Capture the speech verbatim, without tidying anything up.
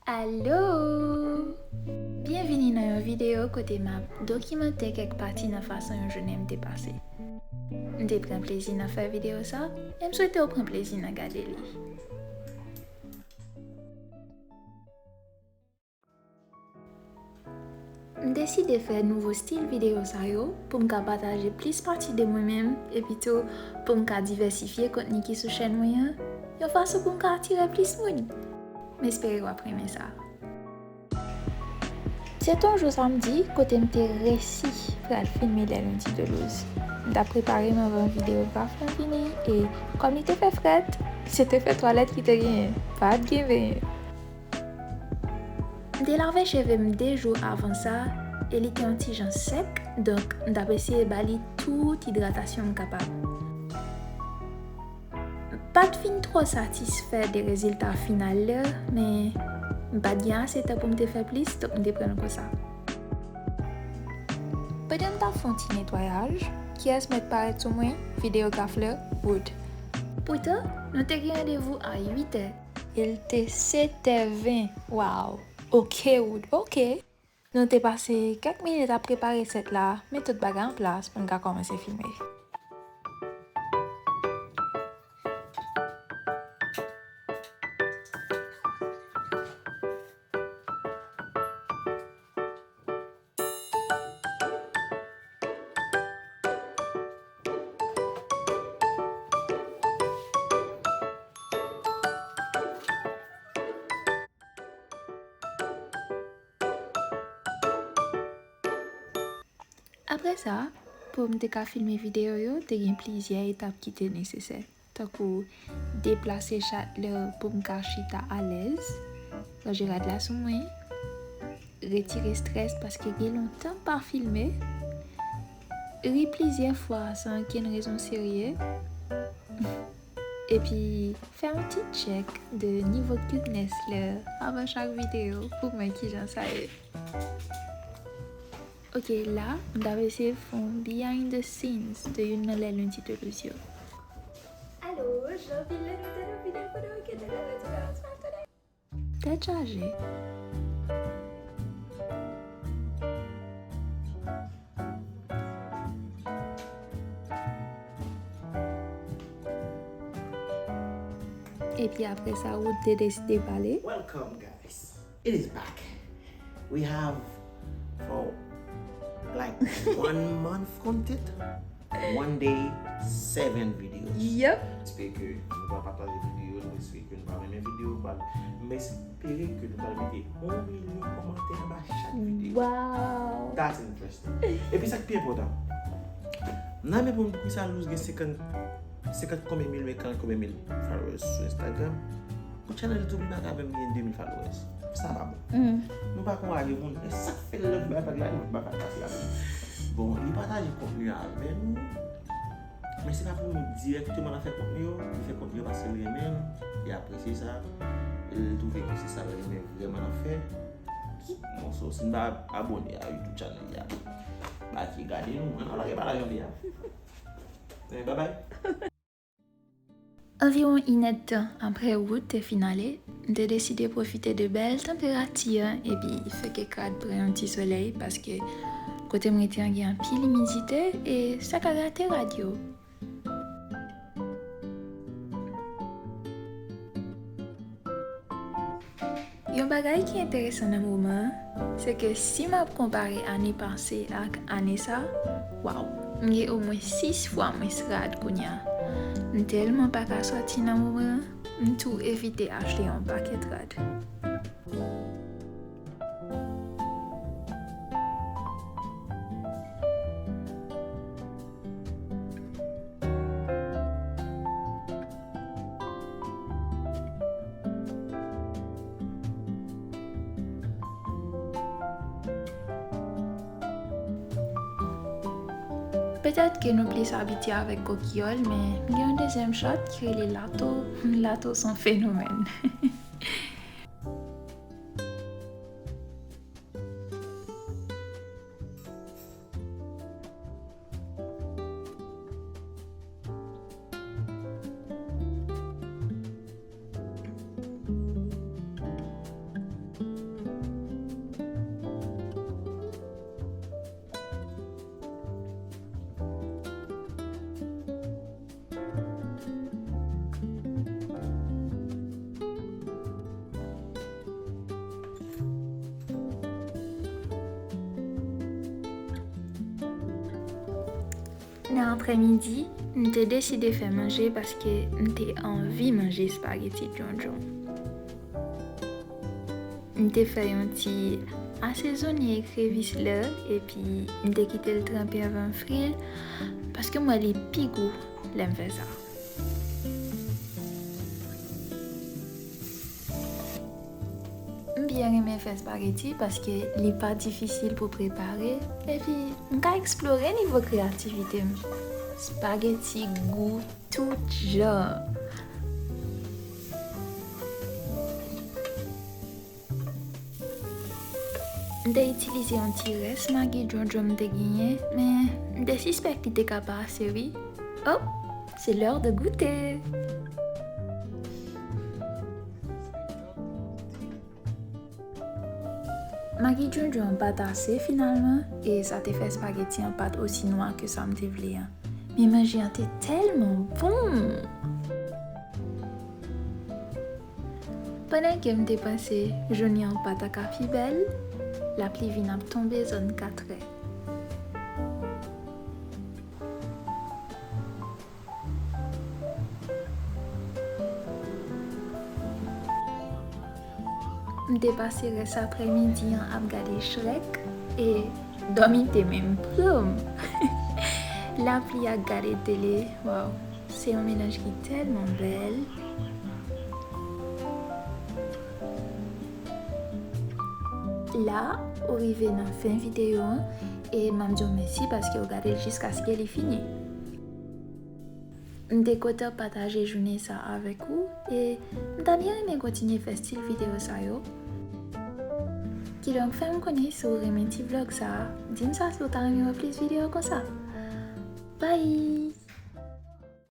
Alo! Byenvini nan yon videyo kote m ap dokimante kèk pati nan fason yon jounen m te pase. M te pran plezi nan fè videyo sa, e m swete w pran plezi nan gade li. M deside fè nouvo stil videyo sa yo pou m ka pataje plis pati de mwen menm, epi tou pou m ka divèsifye kontni ki sou chèn mwen an, yon fason pou m ka atire plis moun. M espere w ap renmen sa. Se te yon jou samdi kote m te resi pral filme lè Lundi Toulouse. M t ap prepare m anvan videograf lan vini, e kòm li te fè frèt, se te fè twalèt ki te genyen, pa t gen benyen. M te lave cheve m de jou avan sa, e li te yon ti jan sèk, donk m t ap eseye ba li tout idratasyon m kapab. M pa t fin twò satisfè de rezilta final la, men m pa t gen ase tan pou m te fè plis, donk m te pran l konsa. Pandan m t ap fè yon ti netwayaj, kiyès mèt parèt sou mwen? Videograf la, Wood. Poutan, nou te gen randevou a uit è. E l te sèt è ven. Wow! Oke, Wood, oke. Nou te pase kèk minit ap prepare sèt la, met tout bagay an plas pou n ka kòmanse filme. Apre sa, pou m te ka filme videyo yo, te gen plizyè etap ki te nesesè, tankou deplase chat la pou m ka chita alèz, ranje rad la sou mwen, retire estrès paske gen lontan m pa filme, ri plizyè fwa san okenn rezon serye, epi fè yon ti tchèk de nivo cuteness la avan chak videyo pou m wè kijan sa ye. Ok, la, m t ap eseye fè yon behind the scenes de youn nan lè Lundi Toulouse yo. Alo, jan vile nou te nan vile kote w gen de lè Lundi Toulouse, pa tande? Tèt chaje. Epi apre sa, Wood te deside pale. Welcome, guys. It is back. We have for like one month content, one day, seven videos. Yep. Espere ke nou va pataje videyo, nou espere ke nou va renmen videyo, ba, m espere ke nou va mete yon milyon kòmantè anba chak videyo. Wow. That's interesting. Epi sa k pi enpòtan, m nan men pou m, poukisa Luz gen senkant, senkant konbyen mil, men karant konbyen mil followers sou Instagram. Pou channel YouTube li pa ka menm gen de mil followers. Sa pa bon. Nou pa konpaje moun. E sa k fè lè nou bay vag la, nou pa ka pase la. Bon, li pataje kontni avè nou. Men se pa pou nou dirèkteman nan fè kontni yo. Li fè kontni yo paske l renmen l, li apresye sa. E l twouve ke se sa l renmen vrèman nan fè. Bon, so, si n pa abòne a YouTube channel li a, ba ki gade nou. Ann al lage pa la jan li a. Eh, bye bye. Anviwon inèdtan apre Wood te fin ale, m te deside pwofite de bèl tanperati an epi fè kèk rad pran yon ti solèy paske kote m rete an gen anpil imidite e sa ka gate rad yo. Yon bagay ki enteresan nan moman an, se ke si m ap konpare ane pase ak ane sa, waw, m gen omwen sis fwa mwens rad kounye a. M tèlman pa ka sòti nan moman an, m tou evite achte yon pakèt rad. Petèt ke nou plis abitye avèk kokiyòl, men m gen yon dezyèm chat ki rele Lato. Lato se yon fenomèn. Nan aprèmidi, m te deside fè manje paske m te anvi manje espageti djondjon. M te fè yon ti asezone ekrevis la, epi m te kite l tranpe anvan m fri l, paske m wè li pi gou lè m fè sa. M byen renmen fè espageti paske li pa difisil pou prepare, epi m ka eksplore nivo kreyativite m. Espageti gou tout jan. M te itilize yon ti rès magi djondjon m te genyen, men m te sispèk li te ka pa ase wi. Oh, c'est l'heure de goûter! Magi djondjon an pa t ase finalman, e sa te fè espageti an pa t osi nwa ke sa m te vle an. Men manje an te tèlman bon! Pandan ke m te panse jounen an pa ta ka pi bèl, lapli vin ap tonbe zòn katrè. M te pase rès aprèmidi an ap gade Shrek e dòmi te menm pran m. Lapli ak gade tele, waw, se yon melanj ki tèlman bèl. La, ou rive nan fen videyo an, e m ap di w mèsi paske w gade l jiskaske li fini. M te kontan pataje jounen sa avèk ou, e m ta byen renmen kontinye fè stil videyo sa yo. Kidonk, fè m konnen si w renmen ti vlòg sa a. Di m sa si w ta renmen wè plis videyo konsa. Bye!